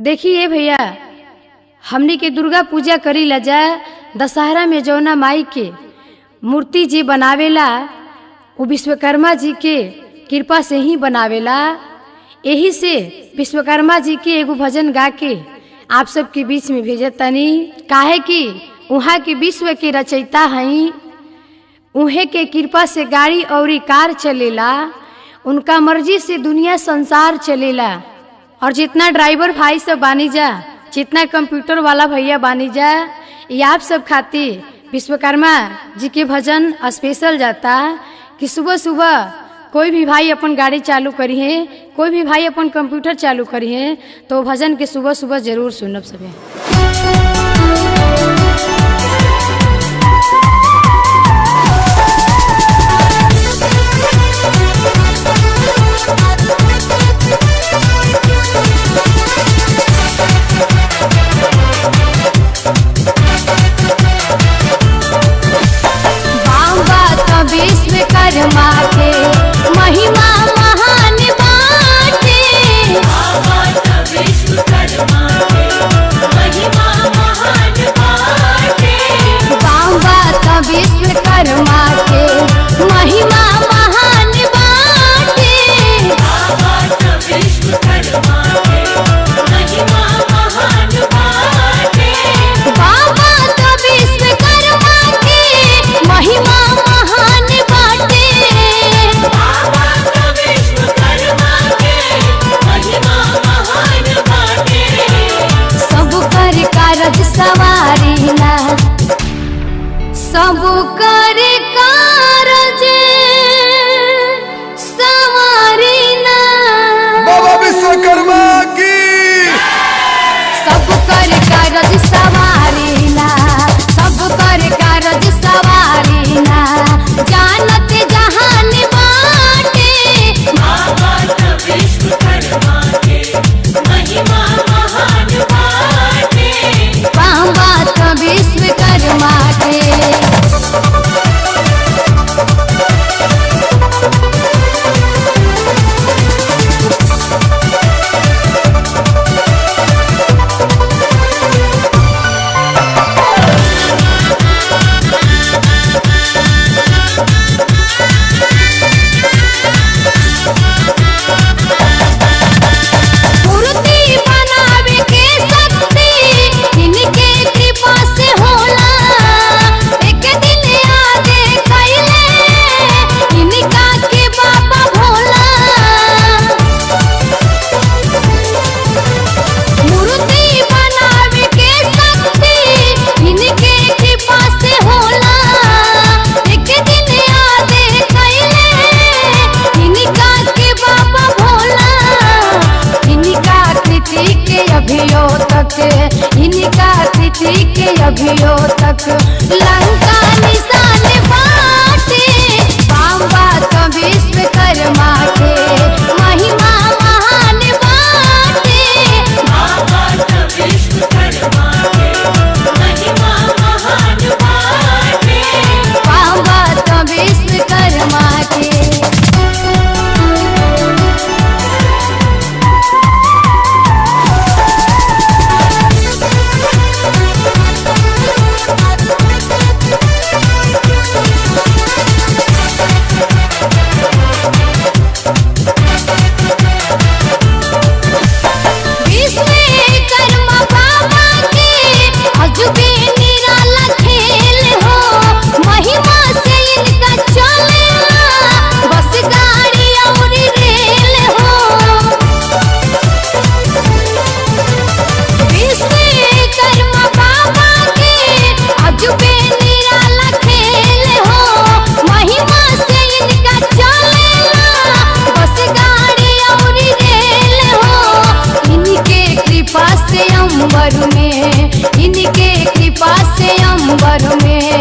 देखिए भैया, हमनी के दुर्गा पूजा करी ला जा। दशहरा में जौना माई के मूर्ति जी बनावेला वो विश्वकर्मा जी के कृपा से ही बनावेला। यही से विश्वकर्मा जी के एगो भजन गा के आप सबके बीच में भेजत तनी, काहे कि वहाँ के विश्व के रचयिता हई। उहे के कृपा से गाड़ी और कार चलेला, उनका मर्जी से दुनिया संसार चलेला। और जितना ड्राइवर भाई सब बानी जा, जितना कंप्यूटर वाला भैया बानी जा, ये आप सब खातिर विश्वकर्मा जी के भजन स्पेशल जाता कि सुबह सुबह कोई भी भाई अपन गाड़ी चालू करिए, कोई भी भाई अपन कंप्यूटर चालू करिए, तो भजन के सुबह सुबह जरूर सुनब सके। विश्वकर्मा के महिमा महान बाटे, विश्वकर्मा के महिमा महान बाटे, बाबा त विश्वकर्मा के महिमा महान बाटे, बाबा विश्वकर्मा के महिमा महान बाटे, बाबा त विश्वकर्मा के महिमा महान बाटे, बाबा विश्वकर्मा के महिमा महान बाटे। सब कर कारज सवारीला, सब कर कारज सवारीला, बाबा विश्वकर्मा की। सब कर कारज सवारीला, सब कर कारज सवारीला, जानत जहान बाटे, बाबा विश्वकर्मा के महिमा महान बाटे, बाबा त विश्वकर्मा के। मूर्ति बनावे के शक्ति इनके कृपा से होला, एक दिन याद कैले इनका के बाबा भोला। मूर्ति बनावे के शक्ति इनके कृपा से होला, एक दिन याद कैले इनका के बाबा भोला। इनका कृति के अभियो तक, इनका कृति के अभियो तक लंका निशान बाटे, बाबा त विश्वकर्मा के महिमा महान बाटे, बाबा विश्वकर्मा के महिमा महान बाटे, बाबा त विश्वकर्मा के। विश्वकर्मा बाबा के अजबे निराला खेल हो, महिमा से इनका चलेला बस गाड़ी और रेल हो। विश्वकर्मा बाबा के अजबे निराला खेल हो, महिमा से इनका चलेला बस गाड़ी और रेल हो। इनके कृपा से अंबर में, इनके कृपा से अंबर में